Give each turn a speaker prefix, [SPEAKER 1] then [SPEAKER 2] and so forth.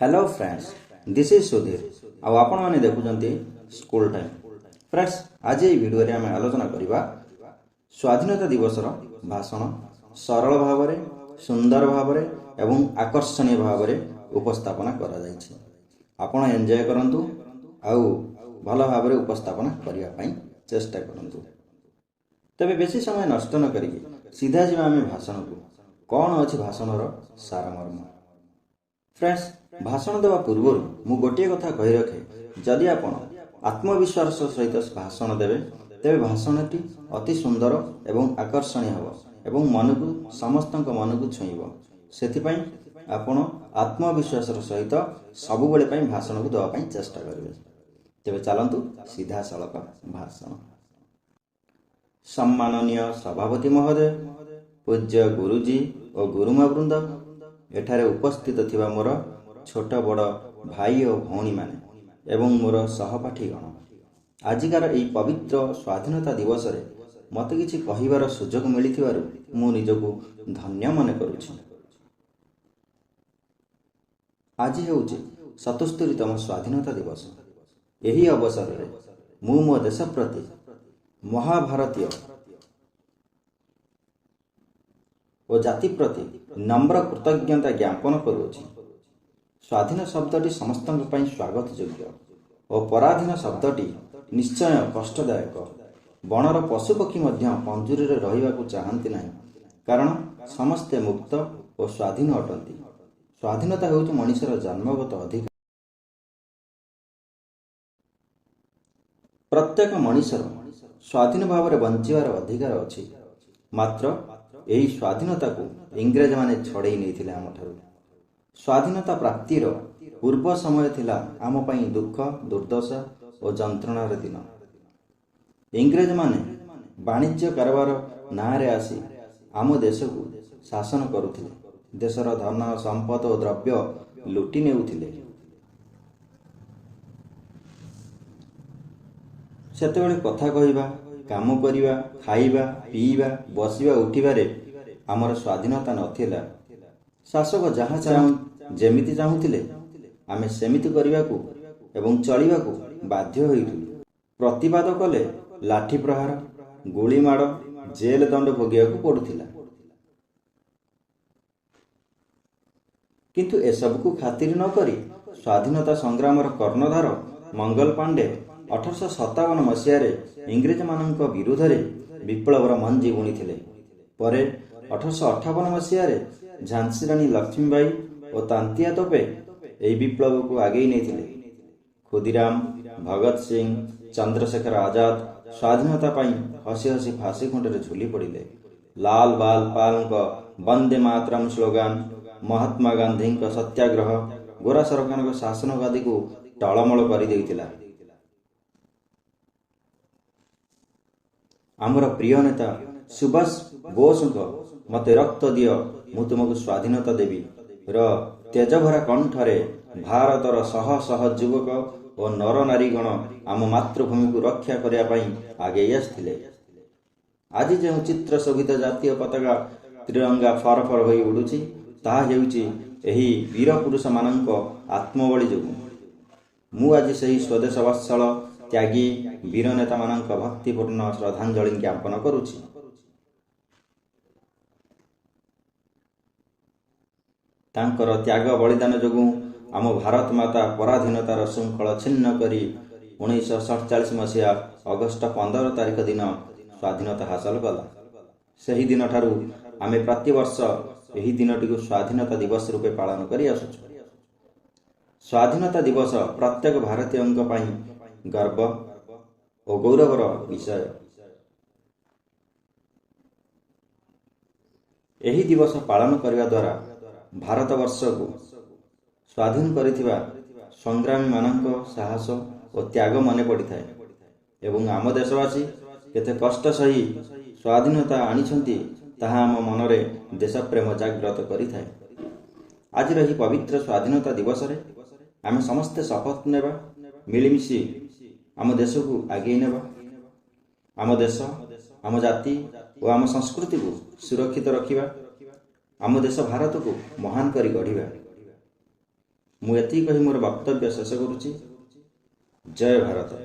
[SPEAKER 1] Hello friends, this is Sudhir ଆଉ ଆପଣମାନେ ଦେଖୁଛନ୍ତି ସ୍କୁଲ ଟାଇମ୍। ଫ୍ରେଣ୍ଡସ୍, ଆଜି ଏହି ଭିଡ଼ିଓରେ ଆମେ ଆଲୋଚନା କରିବା ସ୍ୱାଧୀନତା ଦିବସର ଭାଷଣ ସରଳ ଭାବରେ, ସୁନ୍ଦର ଭାବରେ ଏବଂ ଆକର୍ଷଣୀୟ ଭାବରେ ଉପସ୍ଥାପନା କରାଯାଇଛି। ଆପଣ ଏନ୍ଜୟ କରନ୍ତୁ ଆଉ ଭଲ ଭାବରେ ଉପସ୍ଥାପନା କରିବା ପାଇଁ ଚେଷ୍ଟା କରନ୍ତୁ। ତେବେ ବେଶୀ ସମୟ ନଷ୍ଟ ନ କରିକି ସିଧା ଯିବା ଆମେ ଭାଷଣକୁ। କ'ଣ ଅଛି ଭାଷଣର ସାରମର୍ମ? ଫ୍ରେଣ୍ଡସ୍, ଭାଷଣ ଦେବା ପୂର୍ବରୁ ମୁଁ ଗୋଟିଏ କଥା କହି ରଖେ, ଯଦି ଆପଣ ଆତ୍ମବିଶ୍ୱାସ ସହିତ ଭାଷଣ ଦେବେ ତେବେ ଭାଷଣଟି ଅତି ସୁନ୍ଦର ଏବଂ ଆକର୍ଷଣୀୟ ହେବ ଏବଂ ମନକୁ, ସମସ୍ତଙ୍କ ମନକୁ ଛୁଇଁବ। ସେଥିପାଇଁ ଆପଣ ଆତ୍ମବିଶ୍ୱାସର ସହିତ ସବୁବେଳେ ପାଇଁ ଭାଷଣକୁ ଦେବା ପାଇଁ ଚେଷ୍ଟା କରିବେ। ତେବେ ଚାଲନ୍ତୁ ସିଧାସଳଖ ଭାଷଣ। ସମ୍ମାନନୀୟ ସଭାପତି ମହୋଦୟ, ପୂଜ୍ୟ ଗୁରୁଜୀ ଓ ଗୁରୁମା ବୃନ୍ଦ, ଏଠାରେ ଉପସ୍ଥିତ ଥିବା ମୋର ଛୋଟ ବଡ଼ ଭାଇ ଓ ଭଉଣୀମାନେ ଏବଂ ମୋର ସହପାଠୀଗଣ, ଆଜିକାର ଏହି ପବିତ୍ର ସ୍ୱାଧୀନତା ଦିବସରେ ମୋତେ କିଛି କହିବାର ସୁଯୋଗ ମିଳିଥିବାରୁ ମୁଁ ନିଜକୁ ଧନ୍ୟ ମନେ କରୁଛି। ଆଜି ହେଉଛି 77ତମ ସ୍ୱାଧୀନତା ଦିବସ। ଏହି ଅବସରରେ ମୁଁ ମୋ ଦେଶ ପ୍ରତି, ମହାଭାରତୀୟ ଓ ଜାତି ପ୍ରତି ନମ୍ର କୃତଜ୍ଞତା ଜ୍ଞାପନ କରୁଅଛି। ସ୍ୱାଧୀନ ଶବ୍ଦଟି ସମସ୍ତଙ୍କ ପାଇଁ ସ୍ୱାଗତ ଯୋଗ୍ୟ ଓ ପରାଧୀନ ଶବ୍ଦଟି ନିଶ୍ଚୟ କଷ୍ଟଦାୟକ। ବଣର ପଶୁପକ୍ଷୀ ମଧ୍ୟ ପଞ୍ଜୁରୀରେ ରହିବାକୁ ଚାହାନ୍ତି ନାହିଁ, କାରଣ ସମସ୍ତେ ମୁକ୍ତ ଓ ସ୍ୱାଧୀନ ଅଟନ୍ତି। ସ୍ୱାଧୀନତା ହେଉଛି ମଣିଷର ଜନ୍ମଗତ ଅଧିକାର। ପ୍ରତ୍ୟେକ ମଣିଷର ସ୍ୱାଧୀନ ଭାବରେ ବଞ୍ଚିବାର ଅଧିକାର ଅଛି। ମାତ୍ର ଏହି ସ୍ୱାଧୀନତାକୁ ଇଂରେଜମାନେ ଛଡ଼େଇ ନେଇଥିଲେ ଆମଠାରୁ। ସ୍ୱାଧୀନତା ପ୍ରାପ୍ତିର ପୂର୍ବ ସମୟ ଥିଲା ଆମ ପାଇଁ ଦୁଃଖ, ଦୁର୍ଦ୍ଦଶା ଓ ଯନ୍ତ୍ରଣାର ଦିନ। ଇଂରେଜମାନେ ବାଣିଜ୍ୟ କାରବାର ନାଁରେ ଆସି ଆମ ଦେଶକୁ ଶାସନ କରୁଥିଲେ। ଦେଶର ଧନ ସମ୍ପଦ ଓ ଦ୍ରବ୍ୟ ଲୁଟି ନେଉଥିଲେ। ସେତେବେଳେ କଥା କହିବା, କାମ କରିବା, ଖାଇବା, ପିଇବା, ବସିବା, ଉଠିବାରେ ଆମର ସ୍ୱାଧୀନତା ନଥିଲା। ଶାସକ ଯାହା ଚାହୁଁ, ଯେମିତି ଚାହୁଁଥିଲେ ଆମେ ସେମିତି କରିବାକୁ ଏବଂ ଚଳିବାକୁ ବାଧ୍ୟ ହେଉଥିଲୁ। ପ୍ରତିବାଦ କଲେ ଲାଠି ପ୍ରହାର, ଗୁଳିମାଡ଼, ଜେଲ ଦଣ୍ଡ ଭୋଗିବାକୁ ପଡୁଥିଲା। କିନ୍ତୁ ଏସବୁକୁ ଖାତିର ନ କରି ସ୍ୱାଧୀନତା ସଂଗ୍ରାମର କର୍ଣ୍ଣଧାର ମଙ୍ଗଲ ପାଣ୍ଡେ 1857 ମସିହାରେ ଇଂରେଜମାନଙ୍କ ବିରୁଦ୍ଧରେ ବିପ୍ଳବର ମଞ୍ଜି ବୁଣିଥିଲେ। ପରେ 1858 ମସିହାରେ ଝାନ୍ସୀ ରାଣୀ ଲକ୍ଷ୍ମୀବାଇ ଓ ତାନ୍ତିଆ ତୋପେ ଏହି ବିପ୍ଳବକୁ ଆଗେଇ ନେଇଥିଲେ। ଖୁଦିରାମ, ଭଗତ ସିଂ, ଚନ୍ଦ୍ରଶେଖର ଆଜାଦ ସ୍ୱାଧୀନତା ପାଇଁ ହସି ହସି ଫାଶୀ ଖୁଣ୍ଟରେ ଝୁଲି ପଡ଼ିଲେ। ଲାଲ ବାଲ ପାଲଙ୍କ ବନ୍ଦେ ମାତରମ୍ ସ୍ଲୋଗାନ, ମହାତ୍ମା ଗାନ୍ଧୀଙ୍କ ସତ୍ୟାଗ୍ରହ ଗୋରା ସରକାରଙ୍କ ଶାସନ ଗାଦିକୁ ଟଳମଳ କରିଦେଇଥିଲା। ଆମର ପ୍ରିୟ ନେତା ସୁଭାଷ ବୋଷଙ୍କ "ମୋତେ ରକ୍ତ ଦିଅ, ମୁଁ ତୁମକୁ ସ୍ୱାଧୀନତା ଦେବି" ର ତେଜଭରା କଣ୍ଠରେ ଭାରତର ଶହ ଶହ ଯୁବକ ଓ ନରନାରୀଗଣ ଆମ ମାତୃଭୂମିକୁ ରକ୍ଷା କରିବା ପାଇଁ ଆଗେଇ ଆସିଥିଲେ। ଆଜି ଯେଉଁ ଚିତ୍ର ଶୋଭିତ ଜାତୀୟ ପତାକା ତ୍ରିରଙ୍ଗା ଫର ଫର ହୋଇ ଉଡୁଛି, ତାହା ହେଉଛି ଏହି ବୀର ପୁରୁଷମାନଙ୍କ ଆତ୍ମବଳି ଯୋଗୁଁ। ମୁଁ ଆଜି ସେହି ସ୍ୱଦେଶ ବତ୍ସଳ ତ୍ୟାଗୀ ବୀର ନେତାମାନଙ୍କ ଭକ୍ତିପୂର୍ଣ୍ଣ ଶ୍ରଦ୍ଧାଞ୍ଜଳି ଜ୍ଞାପନ କରୁଛି। ତାଙ୍କର ତ୍ୟାଗ ବଳିଦାନ ଯୋଗୁଁ ଆମ ଭାରତ ମାତା ପରାଧୀନତାର ଶୃଙ୍ଖଳ ଛିନ୍ନ କରି 1947 ମସିହା ଅଗଷ୍ଟ 15 ତାରିଖ ଦିନ ସ୍ୱାଧୀନତା ହାସଲ କଲା। ସେହି ଦିନଠାରୁ ଆମେ ପ୍ରତିବର୍ଷ ଏହି ଦିନଟିକୁ ସ୍ୱାଧୀନତା ଦିବସ ରୂପେ ପାଳନ କରି ଆସୁଛୁ। ସ୍ୱାଧୀନତା ଦିବସ ପ୍ରତ୍ୟେକ ଭାରତୀୟଙ୍କ ପାଇଁ ଗର୍ବ ଓ ଗୌରବର ବିଷୟ। ଏହି ଦିବସ ପାଳନ କରିବା ଦ୍ୱାରା ଭାରତବର୍ଷକୁ ସ୍ୱାଧୀନ କରିଥିବା ସଂଗ୍ରାମୀମାନଙ୍କ ସାହସ ଓ ତ୍ୟାଗ ମନେ ପଡ଼ିଥାଏ ଏବଂ ଆମ ଦେଶବାସୀ କେତେ କଷ୍ଟ ସହି ସ୍ୱାଧୀନତା ଆଣିଛନ୍ତି, ତାହା ଆମ ମନରେ ଦେଶପ୍ରେମ ଜାଗ୍ରତ କରିଥାଏ। ଆଜିର ଏହି ପବିତ୍ର ସ୍ୱାଧୀନତା ଦିବସରେ ଆମେ ସମସ୍ତେ ଶପଥ ନେବା, ମିଳିମିଶି ଆମ ଦେଶକୁ ଆଗେଇ ନେବା, ଆମ ଦେଶ, ଆମ ଜାତି ଓ ଆମ ସଂସ୍କୃତିକୁ ସୁରକ୍ଷିତ ରଖିବା, ଆମ ଦେଶ ଭାରତକୁ ମହାନ କରି ଗଢ଼ିବା। ମୁଁ ଏତିକି କହି ମୋର ବକ୍ତବ୍ୟ ଶେଷ କରୁଛି। ଜୟ ଭାରତ।